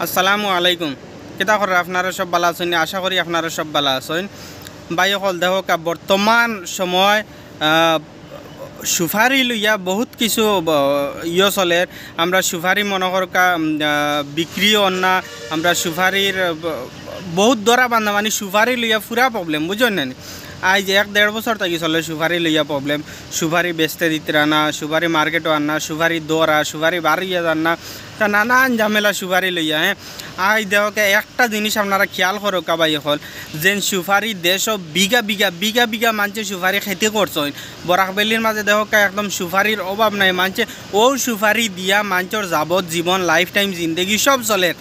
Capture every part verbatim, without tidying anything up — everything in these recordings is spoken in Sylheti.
আসসালামু আলাইকুম। কিতা খবর? আপনারা সব ভালা আছইন? আশা করি আপনারা সব ভালা আছইন। ভাই অকল, দেখউক্কা, বর্তমান সময়, আহ, সুপারি লইয়া বহুত কিছু ব-, ইয়ো চলের। আমরা সুপারি মনো করউক্কা, উম, আহ, বিক্রি অর না, আমরা সুপারির, আহ, ব-, বহুত ধরা বান্ধা, মানে সুপারি লইয়া পুরা problem, বুঝছইন না নি? আইজ এক দেড় বছর থাকি চলের সুপারি লইয়া problem। সুপারি বেচতে দিতরা না, সুপারি মার্কেটো আর না, সুপারি ধরা, সুপারি বারইয়া যার না, তা নানান ঝামেলা সুপারি লইয়া, হ্যাঁ। আইজ দেখউক্কা, একটা জিনিস আপনারা খিয়াল করউক্কা ভাই অকল, যেন সুপারি দেশো বিঘা বিঘা, বিঘা বিঘা মানষে সুপারি খেতি করছইন। বরাক ভ্যালির মাঝে দেখউক্কা, একদম সুপারির অভাব নাই। মানষে অউ সুপারি দিয়া মানষর যাবত জীবন, life time জিন্দেগি সব চলের।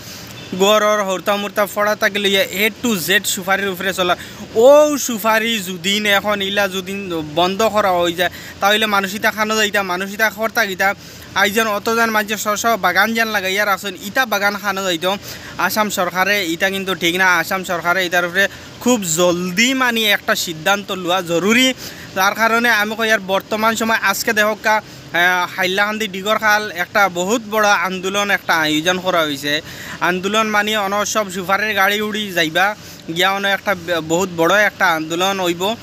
ঘরর হরতা মুরতা ফড়া থাকি লইয়া A to Z সুপারির উপরে চলা। অউ সুপারি যুদিন এখন ইলা যুদিন বন্ধ করা অইযায়, তা অইলে মানুষ ইতা খানো যাইতা, মানুষ ইতা করতা কিতা? আইজ যেন অত যেন মানষে শ শ বাগান যেন লাগাইয়া রাখছইন, ইতা বাগান খানো যাইতো। আসাম সরকারে ইতা কিন্তু ঠিক না। আসাম সরকারে ইতার উপরে খুব জলদি মানি একটা সিদ্ধান্ত লওয়া জরুরি। যার কারণে আমি কইয়ার, বর্তমান সময় আজকে দেখউক্কা, আহ, হাইলাকান্দি ডিগরখাল একটা বহুত বড় আন্দোলন একটা আয়োজন করা অইছে। আন্দোলন মানি অনো সব সুপারির গাড়ি উড়ি যাইবা, গিয়া অনো একটা ব-, বহুত বড় একটা আন্দোলন অইবো।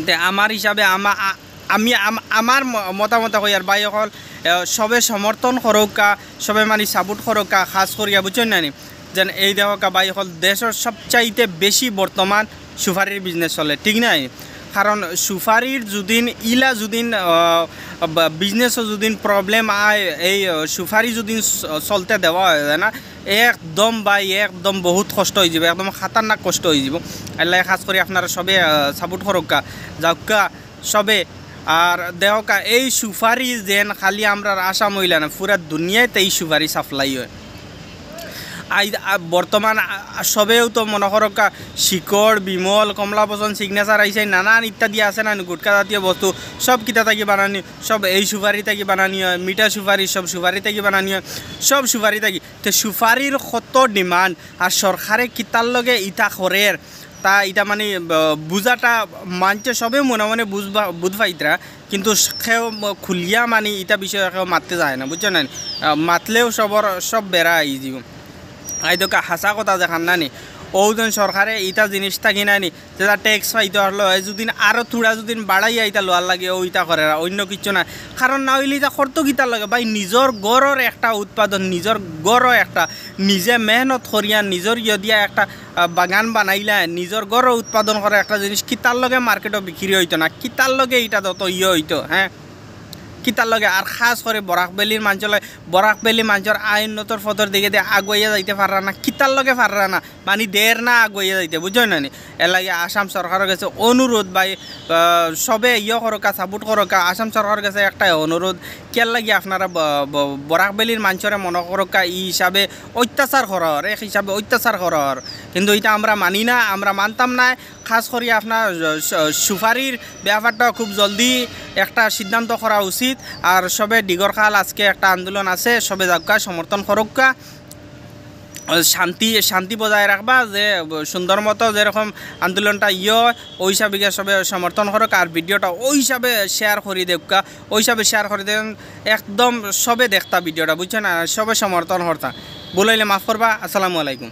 তে আমার হিসাবে আমা-, আ-, আমি আম-, আমার ম-, মতামত কইয়ার ভাই অকল, আহ, সবে সমর্থন করউক্কা, সবে মানি support করউক্কা, খাস করিয়া, বুঝছইন না নি? যেন এই দেখউক্কা ভাই অকল, দেশর সবচাইতে বেশি বর্তমান সুপারির business চলে, ঠিক নাই? কারণ সুপারির যুদিন ইলা যুদিন, আহ, বা business-ও যুদিন problem আয়, এই, আহ, সুপারি যুদিন চ-, চলতে দেওয়া অয় না, একদম ভাই, একদম বহুত কষ্ট অইযিবো, একদম খাতারনাক কষ্ট অইযিবো। এরলাগি খাস করি আপনারা সবে, আহ, support করউক্কা, যাউক্কা সবে। আর দেখউক্কা, এই সুপারি যেন খালি আমরার আসাম অইলা না, পুরা দুনিয়াত এই সুপারি supply অয়। আই-, আ, বর্তমান, আ, আ, সবেউ তো মনো করউক্কা, শিকড়, বিমল, কমলাপসন্দ, Signature আইছে, নানান ইত্যাদি আছে না, গুটখা জাতীয় বস্তু, সব কিতা থাকি বানানি, সব এই সুপারি থাকি বানানি অয়, মিঠা সুপারি, সব সুপারি থাকি বানানি অয়, সব সুপারি থাকি। তে সুপারির কত demand, আর সরকারে কিতার লগে ইতা করের, তা ইটা মানি, আহ, বুঝাটা মানষে সবে মনে মনে বুঝবা, বুঝ পাইতরা, কিন্তু কেউ ম-, খুলিয়া মানি ইটা বিষয়ে কেউ মাততে যায় না, বুঝছো না? আহ, মাতলেউ সবর, সব বেড়া আইযিবো। আই দেখউক্কা, হাছা কথা যেখান না নি, অউ যেন সরকারে ইটা জিনিস থাকি না নি, যেটা tax পাইতো পারলো, এ যুদিন আরো থুড়া যুদিন বাড়াইয়া ইটা লওয়ার লাগি, অউ ইটা করের, অইন্য কিচ্ছু না। কারণ না অইলে ইটা করতো কিতার লগে? ভাই, নিজর ঘরর একটা উৎপাদন, নিজর ঘরর একটা নিজে মেহনত করিয়া, নিজর ইয়ে দিয়া একটা, আহ, বাগান বানাইলা, নিজর ঘরো উৎপাদন করা একটা জিনিস কিতার লগে মার্কেটো বিক্রি অইতো না, কিতার লগে ইটা যত ইয়ে অইতো, হ্যাঁ, কিতার লগে। আর খাস করি বরাক ভ্যালির মানষর লগে, বরাক ভ্যালি মানষর আয় উন্নতর পথর দিকে দিয়া আগুয়াইয়া যাইতে পাররা না, কিতার লগে পাররা না, মানি দের না আগুয়াইয়া যাইতে, বুঝছো না নি? এরলাগি আসাম সরকারর গেছে অনুরোধ ভাই, আহ, সবে ইয়ে করউক্কা, support করউক্কা। আসাম সরকারর গেছে একটাই অনুরোধ, কিয়ার লাগি আপনারা ব-, ব-, বরাক ভ্যালির মানষরে মনো করউক্কা ই হিসাবে অত্যাচার করা অর, এক হিসাবে অত্যাচার করা অর। কিন্তু ইটা আমরা মানি না, আমরা মানতাম না। খাস করি আপনার স-, স-, সুপারির ব্যাপারটা খুব জলদি একটা সিদ্ধান্ত করা উচিত। আর সবে ডিগরখাল আজকে একটা আন্দোলন আছে, সবে যাউক্কা, সমর্থন করউক্কা। শান্তি, শান্তি বজায় রাখবা, যে সুন্দর মতো যেরকম আন্দোলনটা ইয়ে অয়, অউ হিসাবে গিয়া সবে সমর্থন করউক্কা, আর video-টা অউ হিসাবে share করি দেউক্কা, অউ হিসাবে share করি দেন, একদম সবে দেখতা video-টা, বুঝছো না? সবে সমর্থন করতা। ভুল অইলে মাফ করবা। আসসালামু আলাইকুম।